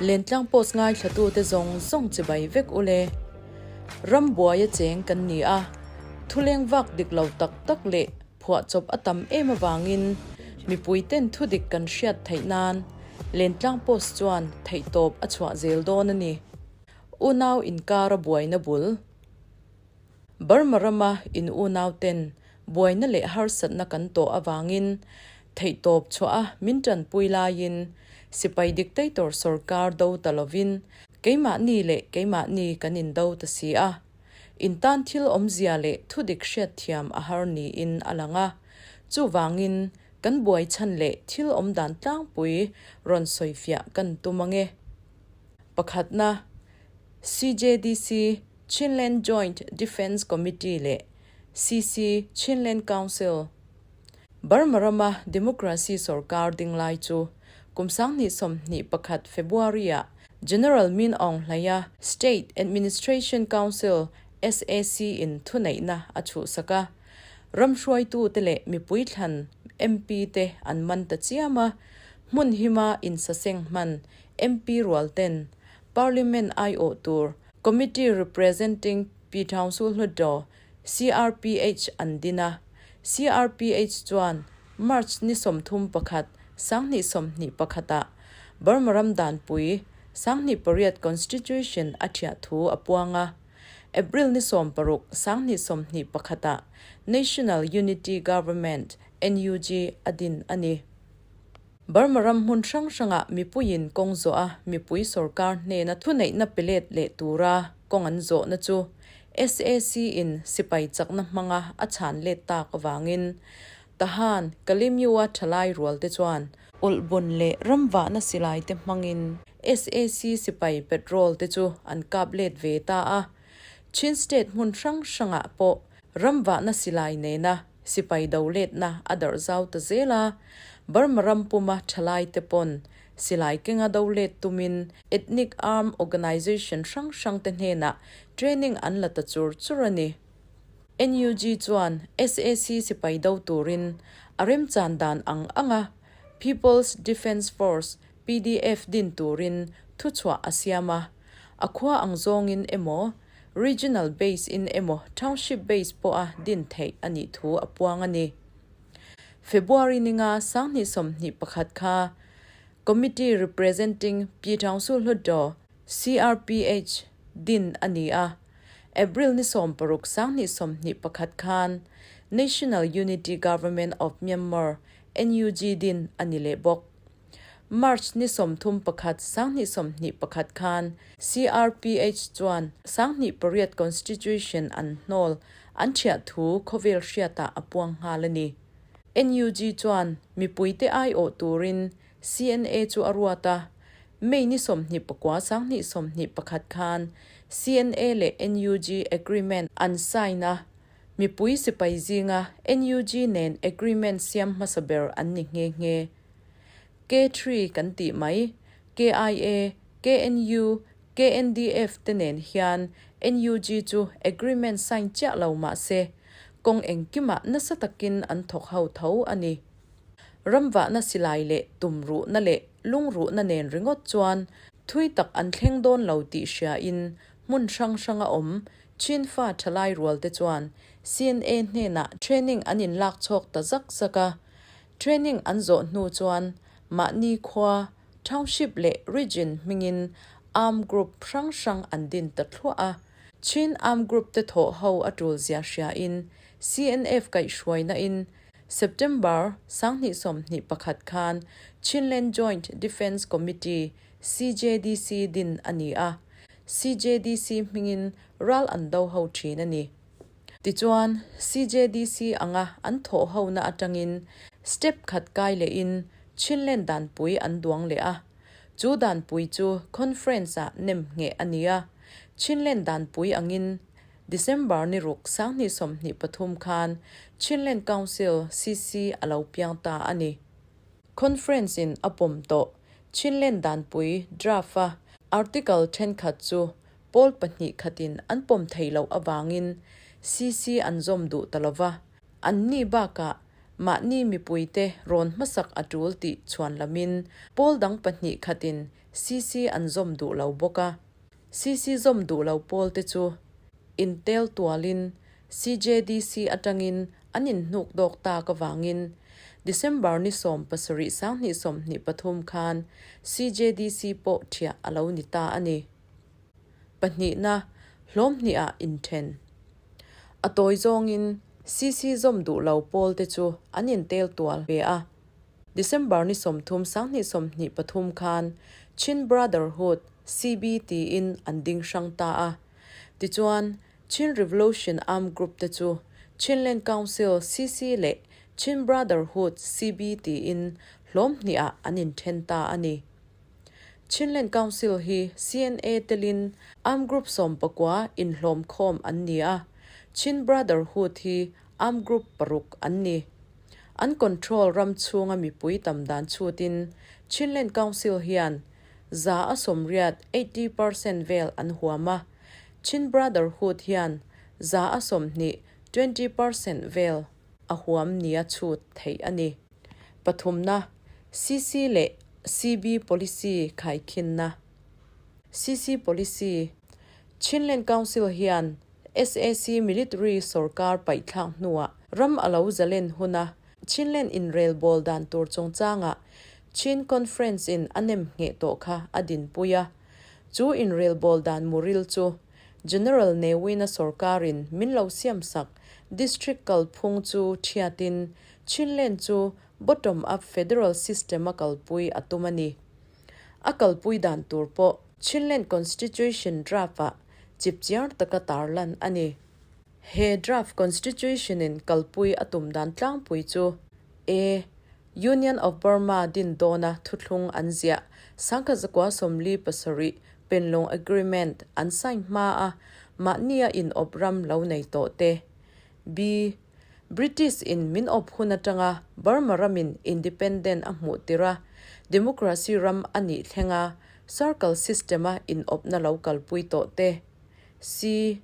Lentlang post ngaithlatute zawng zawng chibai vek u le. Ram buaia cheng kan ni a, thuleng vak dik lo tak tak leh phuahchawp a tam em avangin mipuiten thudik kan hriat theih nan Lentlang post chuan theihtawp a chhuah zel dawn a ni. Unau inkara buaina bul. Burma rama in unauten buaina leh harsatna kan tawh avangin theihtawp chhuah a min tanpui laiin sipai dictator sorkar do ta lovin keimahni leh keimahni kan indo ta si a. In tan thil awmzia leh thudik hriatthiam a har niin a lang a. Chuvangin kan buai chhan leh thil awmdan tlangpui rawn sawifiah kan tum ange. Pakhatna, CJDC, Chinland Joint Defence Committee leh CC, Chinland Council, Burma rama democracy sorkar ding lai chu kum 2021 February-ah General Min Aung Hlaing-a State Administration Council, SAC, in thuneihna a chhuhsak a. Ram hruaitute leh mipui thlan MP te an man ta chiam a, hmun hima insaseng hman MP rual ten Parliament aiawh tur Committee Representing Pyithaungsu Hlutdaw, CRPH, an din a. CRPH chuan March ni 31, 2021 ah Burma ram danpui 2008 Constitution a thiah thu a puang a. April ni 16, 2021 ah National Unity Government, NUG, a din a ni. Burma ram hmun hrang hrangah mipuiin kawng zawh a mipui sorkar hnena thuneihna pe let leh tura kawng an zawhna chu SAC in sipai chakna hmanga a chhan let tak avangin Tahan, Kalemyo-a thalai rual te chuan ulhbun leh ramvahna silai te hmangin SAC sipai petrol te chu an kap let ve ta a. Chin State hmun hrang hrangah pawh ramvahna silai nena Sipai do letna a darh zau ta zel a, Burma ram puma thalai te pawn silai kenga do let tumin ethnic arm organisation hrang hrang te hnenah training an la ta chur chur a ni. NUG chuan SAC sipai do turin a remchan dan ang anga People's Defence Force, PDF, din turin thuchhuah a siam a, a khua ang zawngin emaw, Regional base in emaw Township base pawha din theih a nih thu a puang a ni. February ninga 2021 kha Committee Representing Pyithaungsu Hlutdaw, CRPH, din a ni a, April ni 16 2021 khan National Unity Government of Myanmar, NUG, din a ni leh bawk. March ni 31, 2021 khan CRPH chuan 2008 Constitution an hnawl an thiah thu khawvel hriatah a puang nghal a ni. NUG chuan mipuite aiawh turin CNA chu a ruat a, May ni 29, 2021 khan CNA leh NUG agreement an sign a, mipui sipai zinga NUG nen agreement siam hmasa ber an ni nghe nghe. K-three kan tih mai, KIA, KNU, KNDF te nen hian NUG chu agreement sign chiah lo mah se, kawng engkimah nasa takin an thawk ho tho a ni. Ramvahna silai leh tumruhna leh lungruhna nen ringawt chuan thui tak an thleng dawn lo tih hriain hmun hrang hranga awm Chin fa thalai rual te chuan CNA hnenah training an inlak chhawk ta zak zak a, Training an zawh hnu chuan mahni khua, township leh region hmingin arm group hrang hrang an din ta thluah a. Chin arm group te thawh ho a tul zia hriain CNF kaihhruaina in September 2021 khan Chinland Joint Defence Committee, CJDC, din a ni a. CJDC hmingin ral an do ho thin a ni. Tichuan, CJDC anga an thawh hona atangin step khat kai lehin Chinland danpui an duang leh a. Chu danpui chu conference-ah nem ngheh a ni a. Chinland danpui angin December ni ruk 2023 khan Chinland Council, CC, a lo piang ta a ni. Conference-in a pawm tawh Chinland danpui draft-a article thenkhat chu Pawl pahnih khatin an pawm thei loh avangin CC an zawm duh ta lova, an ni bakah Mahni mipuite rawn hmasak a tul tih chhuan lamin pawl dang pahnih khatin CC an zawm duh lo bawk a. CC zawm duh lo pawlte chu intel tualin CJDC atangin an inhnuk dawk tak avangin December ni 17 2023 khan CJDC pawh thiah a lo ni ta a ni. Pahnihna, hlawm hnihah inthen. A tawi zawngin CC zawm duh lo pawlte chu an intel tual ve a. December ni 30 2023 khan Chin Brotherhood, CB, tiin an ding hrang ta a. Tichuan, Chin Revolution Armed Group te chu Chinland Council, CC, leh Chin Brotherhood, CB, tiin hlawm hnihah an inthen ta a ni. Chinland Council hi CNA telin Armed Group 19 inhlawm khawm an ni a, Chin Brotherhood hi Armed Group paruk an ni. An control ram chhunga mipui tam dan chhutin Chinland Council hian 80%, 80%, vel an huam a, Chin Brotherhood hian 20%, 20%, vel a huam nia chhut theih a ni. Pathumna, CC leh CB Policy khaikhinna. CC Policy, Chinland Council hian SAC Military sorkar paihthlak hnuah ram a lo zalen huna Chinland inrelbawl dan tur chungchangah Chin Conference in a nem ngheh tawh kha a dinpui a. Chu inrelbawl dan muril chu General Ne Win-a sorkarin min lo siamsak District kalphung chu thiatin Chinland chu bottom-up federal system a kalpui a tum a ni. A kalpui dan tur pawh Chinland Constitution draft-ah chipchiar taka tarlan a ni. He draft constitution-in kalpui a tum dan tlangpui chu A. Union of Burma din dawna thuthlung an ziah 1947 Penlong Agreement an sign hma a mahnia inawp ram lo nei tawh te. B. British in min awp hun atanga Burma ramin independent a hmuh tir a, democracy ram a nih thlenga circle system a inawpna lo kalpui tawh te. C.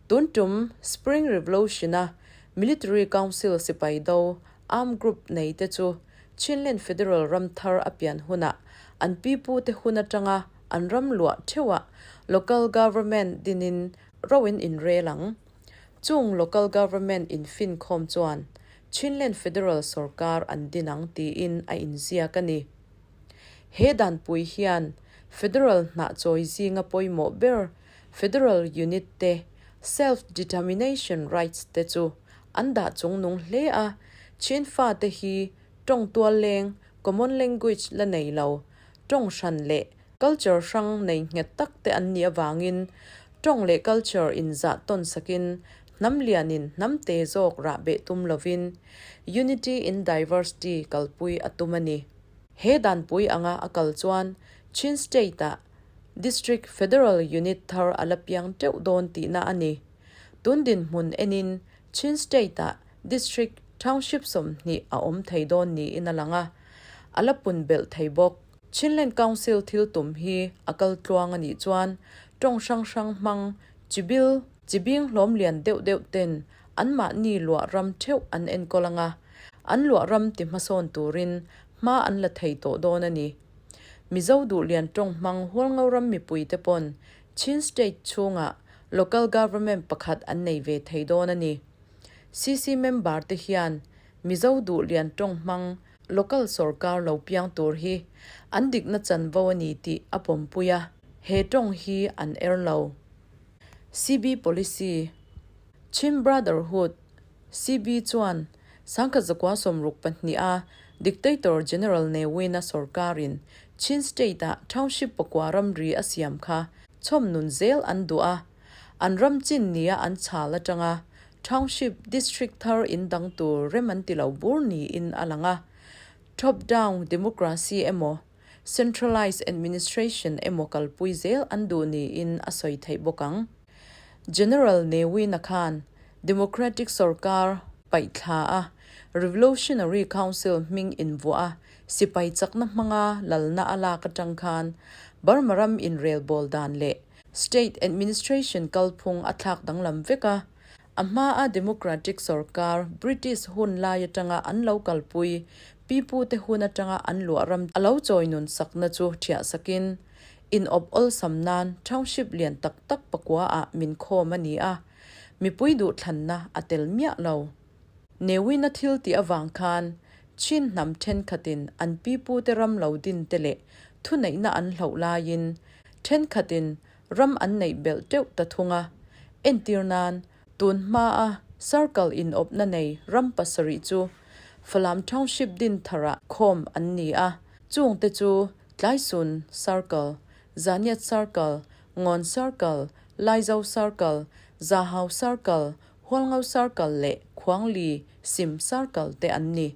Tun tum Spring Revolution a Military Council sipai do armed group nei te chu Chinland Federal ram thar a pian hunah an pipu te hun atanga an ram luah theuhah local government dinin ro in inrel ang. Chung local government infinkhawm chuan Chinland Federal sorkar an din ang tiin a inziak a ni. He danpui hian Federal hnahchawi zinga pawimawh ber Federal unit te self-determination rights te chu an dah chungnung hle a, Chin fate hi tawng tual leng, common language, la nei lo, tawng hran leh Culture hrang nei nghet tak te an nih avangin tawng leh culture inzah tawn sakin hnam lianin hnam te zawk rah beh tum lovin Unity in Diversity kalpui a tum a ni. He danpui anga a kal chuan Chin State-ah District Federal Unit thar a la piang teuh dawn tihna a ni. Tun dinhmun enin Chin State-ah District Township 20 a awm thei dawn niin a lang a, a la pun belh thei bawk. Chinland Council thil tum hi a kal tluang a nih chuan tawng hrang hrang hmang chibil chibing hlawm lian deuh deuh ten anmahni luah ram theuh an enkawl anga, an luah ram ti hmasawn turin hma an la thei tawh dawn a ni. Mizo duhlian tawng hmang Hualngo ram mipuite pawn Chin State chhungah Local Government pakhat an nei ve thei dawn a ni. CC member te hian Mizo duhlian tawng hmang Local sorkar lo piang tur hi an dikna chanvo a ni tih a pawmpui a, he tawng hi an er lo. CB Policy, Chin Brotherhood, CB, chuan 1962 a Dictator General Ne Win-a sorkarin Chin State-ah Township pakua ramri a siam kha chhawm nun zel an duh a, an ram chin nia an chhal atanga Township, District thar in dang tur rem an ti lo bur niin a lang a. Top down democracy emaw, centralised administration emaw kalpui zel an duh niin a sawi theih bawk ang. General Ne Win-a khan Democratic sorkar paihthla a, Revolutionary Council hming invuah a, sipai chakna hmanga lalna a lak atang khan Burma ram inrelbawl dan leh State administration kalphung a thlak danglam vek a. A hmaa Democratic sorkar British hun lai atanga an lo kalpui pipute hun atanga an luah ram a lo chawi nun sakna chu thiah sakin inawp awlsam nan township lian tak tak pakua ah min khawm a ni a, mipui duhthlanna a tel miah lo. Newin a thil tih avang khan Chin hnam thenkhatin an pipute ram lo din te leh thuneihna an hloh laiin thenkhatin ram an neih belh teuh ta thung a. Entir nan, tun hmaa Circle inawpna nei ram pasarih chu Falam Township din tharah khawm an ni a, chungte chu Tlaisun Circle, Zaniat Circle, Ngawn Circle, Laizo Circle, Zahau Circle, Hualngo Circle leh Khuangli Sim Circle te an ni.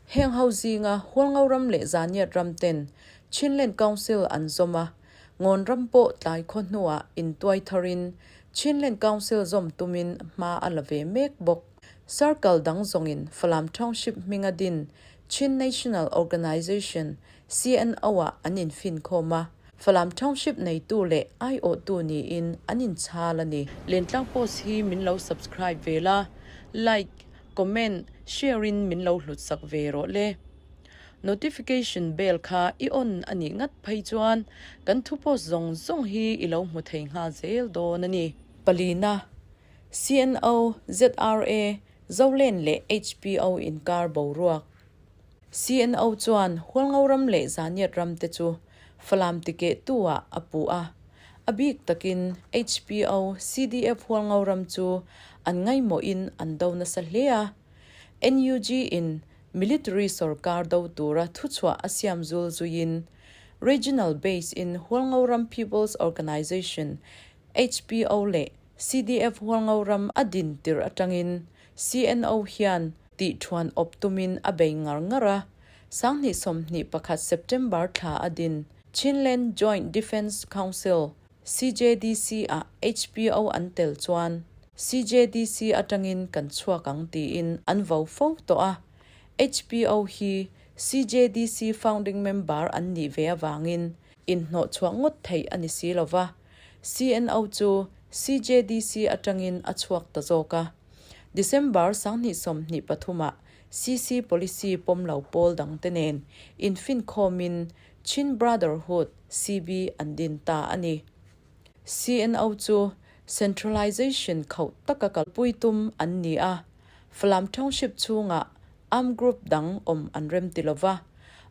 Heng ho zinga Hualngo ram leh Zaniat ram ten Chinland Council an zawm a, Ngawn ram pawh tlai khaw hnuah intuai tharin Chinland Council zawm tumin hma a la ve mek bawk. Circle dang zawngin Falam Township hminga din Chin National Organization, CNO-ah an infinkhawm a, Falam Township neitu leh aiawhtu niin an inchhal a ni. Lentlang Post hi min lo subscribe ve la, like, comment, share in min lo hlut sak ve rawh le. Notification bell kha i on a nih ngat phei chuan kan thu post zawng zawng hi i lo hmu thei nghal zel dawn a ni. Palina, CNO, ZRA, Zolen leh HPO inkar boruak. CNO chuan Hualngo ram leh Zaniat ram te chu Falam tikehtu ah a puh a. A bik takin HPO, CDF Hualngo ram chu an ngaihmawhin an do nasa hle a. NUG in Military sorkar do tura thuchhuah a siam zul zuiin Regional base in Hualngo ram People's Organisation, HPO, leh CDF Hualngo ram a din tirh atangin CNO hian tih thuan awp tumin a bei ngar ngar a, 2021 September thla a din Chinland Joint Defence Council, CJDC, ah HPO an tel chuan CJDC atangin kan chhuak ang tiin an vo fo tawh a, HPO hi CJDC founding member an nih ve avangin inhnawhchhuah ngawt theih a ni si lo va, CNO chu CJDC atangin a chhuak ta zawk a. December 2023 ah CC Policy pawm lo pawl dangte nen infinkhawmin Chin Brotherhood, CB, an din ta a ni. CNO chu centralization khauh taka kalpui tum an ni a, Falam Township chhungah armed group dang awm an rem ti lova,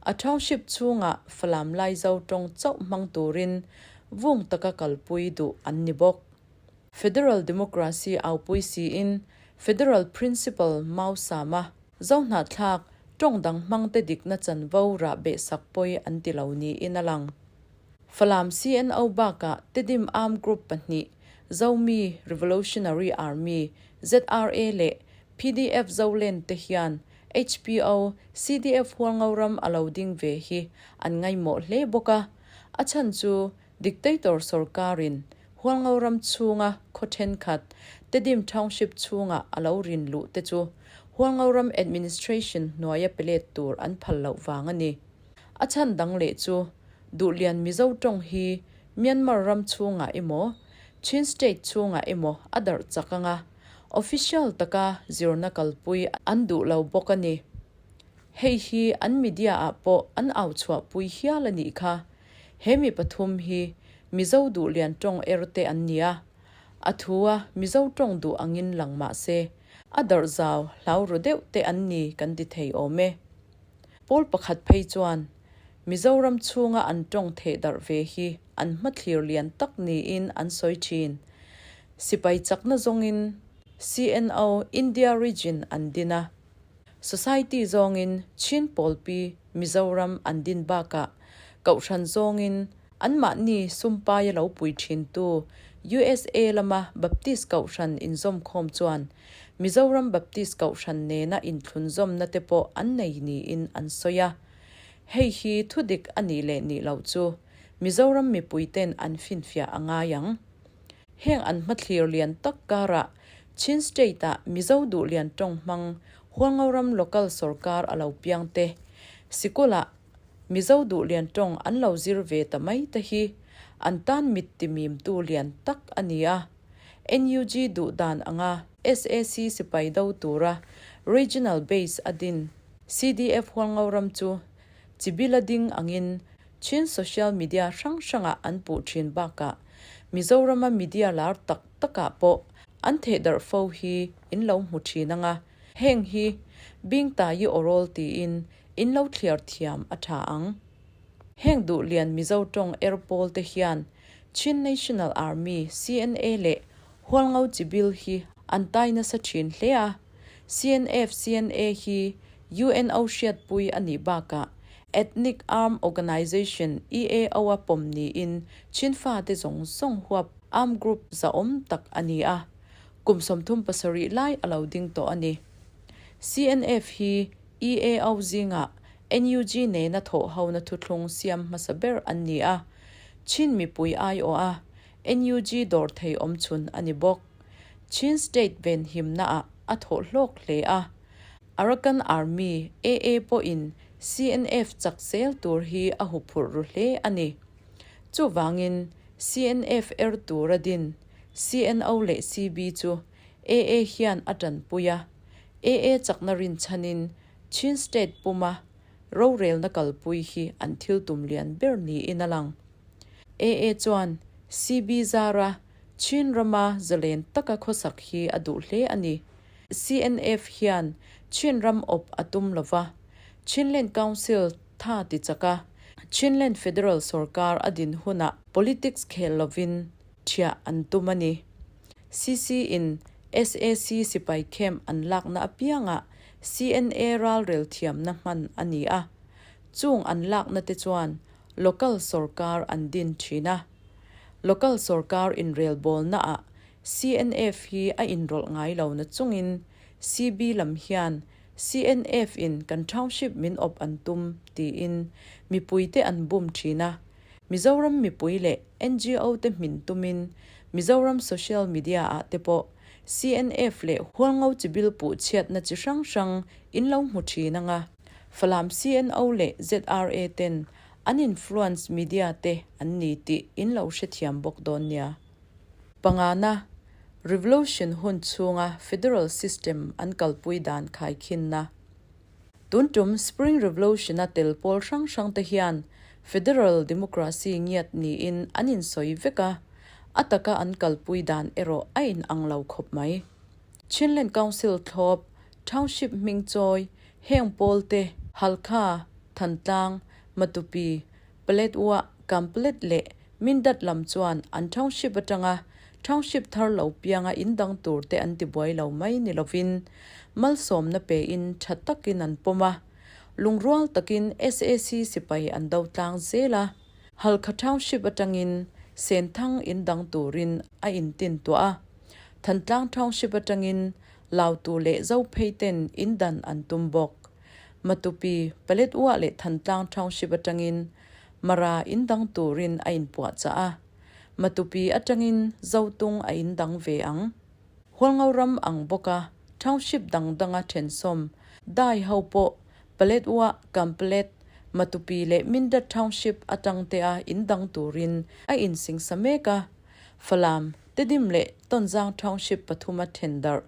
a township chhungah Falam Laizo tawng chauh hmang turin vung taka kalpui duh an ni bawk. Federal Democracy aupui siin Federal Principle mau sama Zohnahthlak tawng dang hmangte dikna chanvo rah behsak pawi an ti lo niin a lang. Falam CNO bakah Tedim Armed Group pahnih, Zomi Revolutionary Army, ZRA, leh PDF Zolen te hian HPO, CDF Hualngo ram a lo ding ve hi an ngaihmawh hle bawk a. A chhan chu Dictator sorkarin Hualngo ram chhunga khaw thenkhat, Tedim Township chhunga a lo rin luh te chu Hualngo ram administration hnuaia pe let tur an phal loh vang a ni. A chhan dang leh chu Duhlian Mizo tawng hi Myanmar ram chhungah emaw, Chin State chhungah emaw a darh chak anga official taka zirna kalpui an duh lo bawk a ni. Hei hi an media ah pawh an au chhuahpui hial a nih kha. He mi pathum hi Mizo duhlian tawng er te an ni a, a thu a Mizo tawng duh angin lang mah se, a darh zau hlau ru deuh te an ni kan ti thei awm e. Pawl pakhat phei chuan Mizoram chhunga an tawng theh darh ve hi an hmathlir lian tak niin an sawi thin. Sipai chakna zawngin CNO India Region an din a. Society zawngin Chin pawlpi Mizoram an din bakah Kohhran zawngin anmahni sumpaia lo pui thintu USA lama Baptist Kohhran inzawmkhawm chuan Mizoram Baptist Kohhran nena inthlunzawmna te pawh an nei niin an sawi a. Hei hi thudik a nih leh nih loh chu Mizoram mipuiten an finfiah a ngai ang. Heng an hmathlir lian tak karah Chin State-ah Mizo duhlian tawng hmang Hualngoram Local sorkar a lo piang te, sikulah Mizo duhlian tawng an lo zir ve ta mai te hi an tan mit timimtu lian tak a ni a. NUG duh dan anga. Sac sipai do tura Regional Base a din CDF Hualngo ram chu chibila ding angin Chin social media hrang hrangah an puh thin bakah Mizorama media lar tak takah pawh an thehdarh fo hi in lo hmu thin anga heng hi Bingtayi awrawl tiin in lo thliar thiam a tha ang. Heng duhlian Mizo tawng er pawl te hian Chin National Army, CNA, leh Hualngo chibil hi an tai nasa thin hle a. CNF, CNA hi UNO hriatpui a nih bakah Ethnic Arm Organization, EAO, a pawm niin Chin fate zawng zawng huap arm group zahawm tak a ni a, kum 37 lai a lo ding tawh a ni. CNF hi EAO zingah NUG nena thawhhona thuthlung siam hmasa ber an ni a, Chin mipui aiawh a NUG dawr thei awm chhun a ni bawk. Chin State venhimnaah a thawh hlawk hle a, Arakan Army, AA, pawhin CNF chak zel tur hi a huphurh ru hle a ni. Chuvangin CNF er tura din CNO leh CB chu AA hian a tanpui a, AA chakna rinchhanin Chin State puma rorelna kalpui hi an thil tum lian ber niin a lang. AA chuan CB zara Chin rama zalen taka khawsak hi a duh hle a ni. CNF hian Chin ram awp a tum lova, Chinland Council tha ti chak a, Chinland Federal sorkar a din hunah politics khel lovin thiah an tum a ni. CC in SAC sipai camp an lakna apiangah CNA ralrel thiamna hman a ni a, chung an lakna te chuan local sorkar an din thin a. Local sorkar inrelbawlnaah CNF hi a inrawlh ngai lo na chungin CB lam hian CNF in kan township min awp an tum tiin mipuite an bum thin a, Mizoram mipui leh NGO te hmin tumin Mizoram social media ah te pawh CNF leh Hualngo chibil puh chhiatna chi hrang hrang in lo hmu thin anga Falam CNO leh ZRA ten an influence media te an ni tih in lo hrethiam bawk dawn nia. Pangana, Revolution hun chhunga federal system an kalpui dan khaikhinna. Tun tum Spring Revolution-a tel pawl hrang hrang te hian federal democracy ngiat niin an insawi vek a, a taka an kalpui dan erawh a inang lo khawp mai. Chinland Council thlawp, Township hming chawi, heng pawl te, Halkha, Thantlang, Matupi, Paletwa, Kamplet leh Mindat lam chuan an township atanga township thar lo pianga in dang tur te an tibuai lo mai ni lovin malsawmna pein tha takin an pawm a, lungrual takin SAC sipai an do tlang zel a, Halkha township atangin Senthang in dang turin a intin tuah a, Thantlang township atangin Lautu leh Zophei ten in dan an tum bawk. Matupi, Paletwa leh Thantlang Township atangin Mara in dang turin a inpuahchah a, Matupi atangin Zotung a in dang ve ang. Hualngo ram ang bawka township dang danga thensawm dai ho pawh Paletwa, Kamplet, Matupi leh Mindat Township atang te a in dang turin a insingsa mek a, Falam, Tedim leh Tonzang Township pathuma thendarh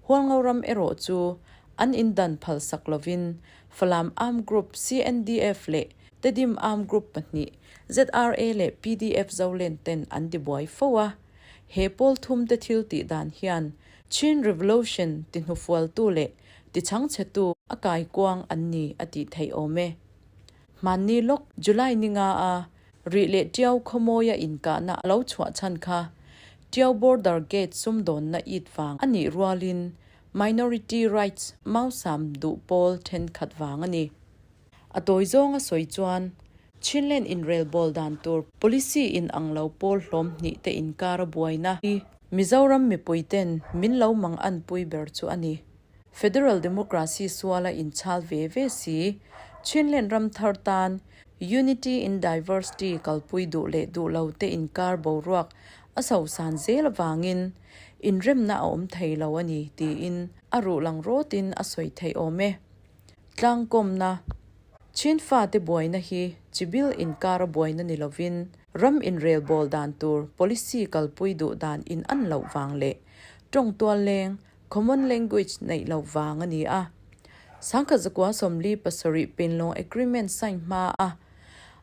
Hualngo ram erawh chu an indan phalsak lovin Falam Armed Group CNDF leh Tedim Armed Group pahnih ZRA leh PDF Zolen ten an tibuai fo a. He pawl thumte thil tih dan hian Chin Revolution ti hnufualtu leh ti chhangchhetu a kaikuang an ni a tih theih awm e. Hmanni lawk July ni nga a Rih leh Tiau khawmawia inkahna a lo chhuah chhan kha Tiau Border Gate sumdawnna it vang a nih rualin Minority Rights mausam duh pawl thenkhat vang a ni. A tawi zawnga sawi chuan Chinland inrelbawl dan tur policy in ang lo pawl hlawm hnih te inkar a buaina hi Mizoram mipui ten min lo mang anpui ber chu a ni. Federal Democracy suala inchhal ve ve si Chinland ram thar tan Unity in Diversity kalpui duh leh duh lo te inkar boruak a sosan zel avangin inremna a awm thei lo a ni tiin a ruh lang rawtin a sawi theih awm e. Tlangkawmna, Chin fate buaina hi chibil inkara buaina ni lovin ram inrelbawl dan tur policy kalpui duh dan in an loh vang leh tawngtual leng. Common Language neih loh vang a ni a. 1947 Pinlawng Agreement sign hma a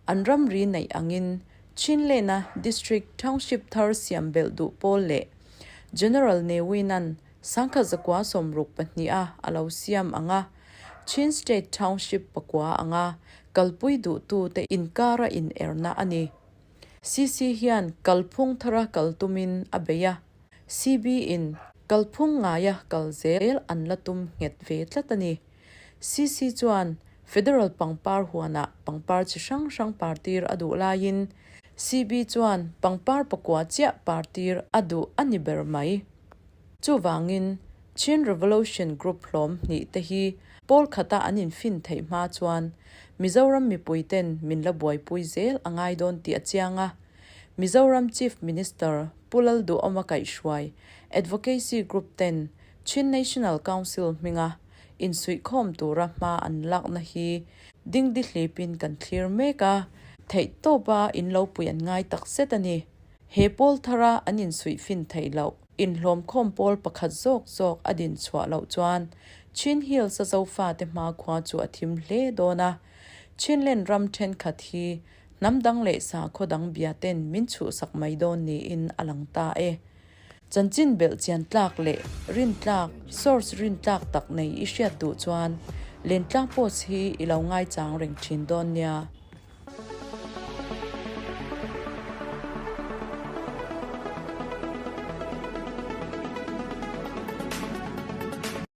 an ramri neih angin Chinlena District Township thar siam belh duh pawl leh General Ne Win-a'n 1962 a a lo siam ang a, Chin State Township pakua anga kalpui duhtute inkara inerna a ni. CC hian kalphung thara kal tumin a bei a, CB in kalphung ngaia kal zel an la tum nghet ve tlat a ni. CC chuan Federal pangpar huanah pangpar chi hrang hrang partir a duh laiin CB chuan pangpar pakua chiah partir a duh a ni ber mai. Chuvangin, Chin Revolution Group hlawm hnih te hi pawl khata an infin theih hma chuan Mizoram mipui ten min la buaipui zel a ngai dawn tih a chiang a. Mizoram Chief Minister Pu Lalduhawma kaihhruai Advocacy Group ten Chin National Council hminga insuihkhawm tura hma an lakna hi dingdi hlipin kan thlir mek a, theihtawpa inlopui an ngai takzet a ni. He pawl thara an insuihfin theih loh, inhlawmkhawm pawl pakhat zawk zawk a din chhuah loh chuan Chin Hills-a Zofate hmakhua chu a thim hle dawn a. Chinland ram thenkhat hi hnam dang leh sakhaw dang bia ten min chhuhsak mai dawn niin a lang ta e. Chanchin belh chian tlak leh rintlak, source rintlak tak nei i hriat duh chuan Lentlang Post hi i lo ngaichang reng thin dawn nia.